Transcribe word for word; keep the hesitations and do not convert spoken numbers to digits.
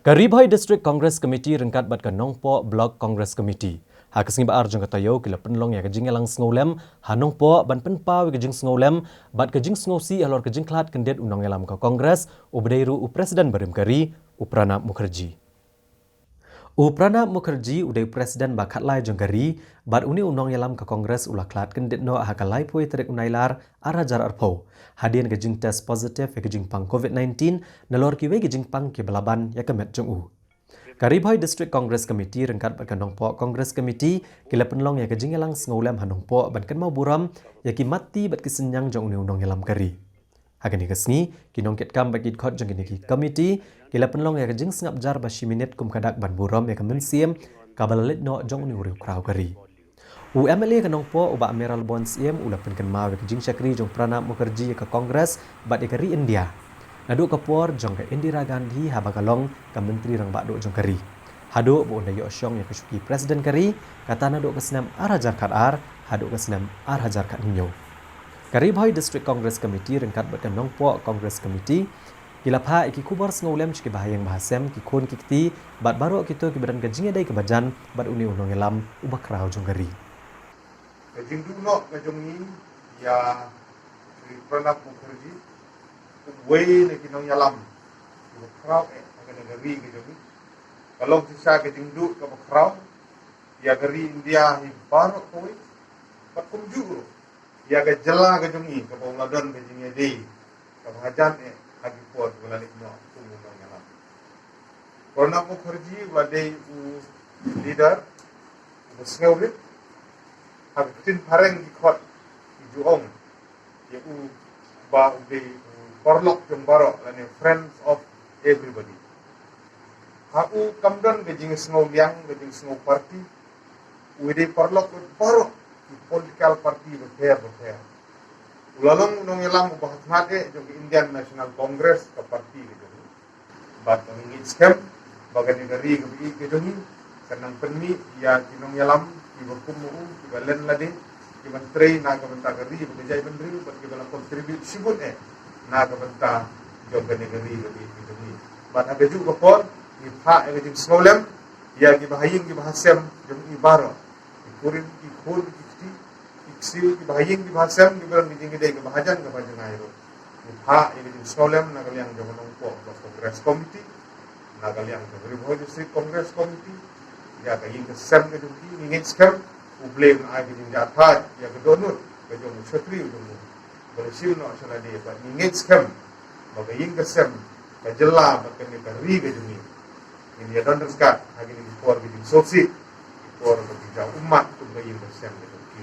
Ka Ri Bhoi District Congress Committee ryngkat bad ka Nongpoh Block Congress Committee ha ka sngi ba ar jong ka taïew ki la pynlong ïa ka jingïalang sngewlem ha Nongpoh ban pynpaw ïa ka jingsngewlem bad ka jingsngewsih halor ka jingkhlad kyndit u nongïalam ka Congress uba dei ruh u President barim ka ri, u Pranab Mukherjee. U Pranab Mukherjee u dei u President ba khatlai jong ka ri bad une u nongïalam ka Congress u la khlad kyndit noh ha ka laiphew tarik u Nailar ar hajar arphew hadien ka jingtest positive ïa ka jingpang COVID nineteen nalor kiwei ki jingpang kiba la ban ïa ka met jong u. Ka Ri Bhoi District Congress Committee ryngkat bad ka Nongpoh Congress Committee ki la pynlong ïa ka jingïalang sngewlem ha Nongpoh ban kynmaw burom ïa ki matti bad ki synñiang jong une u nongïalam ka ri. Ha kane ka sngi, ki nongkitkam bad ki dkhot jong kine ki committee ki la pynlong ïa ka jingsngap jar ba shi minit kum ka dak ban burom ïa ka mynsiem kaba la leit noh jong une u riewkhraw ka ri. U M L A ka Nongpoh u Bah Mayralborn Syiem u la pynkynmaw ïa ka jingshakri jong Pranab Mukherjee ïa ka Congress bad ïa ka ri India naduh ka por jong ka Indira Gandhi haba ka long ka Myntri Rangbah Duh jong ka ri haduh ba un da ïoh shong ïa ka shuki President ka ri, kata naduh ka snem ar hajar khatar haduh ka snem ar hajar khathynñiew. Ka Ri Bhoi District Congress Committee ryngkat bad ka Nongpoh Congress Committee ki la phah ïa ki khubor sngewlem sha ki bahaïing bahasem, ki khun ki kti bad baroh kito kiba don ka jingïadei kaba jan bad une u nongïalam uba khraw jong ka ri. Ka jingduh noh ka jong ngi ïa Shri Pranab Mukherjee, uwei na ki nongïalam kiba khraw eh ha kane ka ri ka jong ngi, ka long shisha ka jingduh kaba khraw ïa ka ri India hi baroh kawei bad kumjuh ruh ïa ka jylla ka jong ngi kaba u la don ka jingïadei kaba hajan eh ha ki por ba la leit noh kum u nongïalam. Pranab Mukherjee u la dei u leader uba sngewrit, ha ka ktien phareng ki khot ki ju ong ïa u ba u dei u paralok jong baroh lane friends of everybody. Ha u kam don ka jingsngew liang, ka jingsngew party, u dei paralok bad baroh ki political party bapher bapher. U la long u nongïalam uba hakhmat eh jong ka Indian National Congress, ka party ka jong u. Bad ka ngi ngeit skhem ba kane ka ri kaba ïeit ka jong ngi kan nang pynmih ïa ki nongïalam kiba kum u, kiba len lade, kiban trei na ka bynta ka ri bad ka jaitbynriew bad kiba la contribute shibun eh na ka bynta jong kane ka ri kaba ïeit ka jong ngi. Bad ha kajuh ka por ngi phah ïa ka jingsngewlem ïa ki bahaïing ki bahasem jong ngi baroh, ki kurim ki khun ki kti, ki ksiew ki bahaïing ki bahasem kiba don ka jingïadei kaba hajan kaba jngai ruh. Ngi phah ïa ka jingsngewlem na ka liang jong ka Nongpoh Block Congress Committee, na ka liang jong ka Ri Bhoi District Congress Committee ïa ka ïing ka sem ka jong ki. Ngi ngeit skhem U Blei un ai ka jingjahthait ïa ka dohnud ka jong u shatri u jong u ba la shim noh sha lade. Bad ngi ngeit skhem ba ka ïing ka sem, ka jylla bad kane ka ri ka jong ngi ngin ïa don ryngkat ha kine ki por ki jingsngewsih, ki por ba ki jaw ummat kum ka ïing ka sem ka jong ki.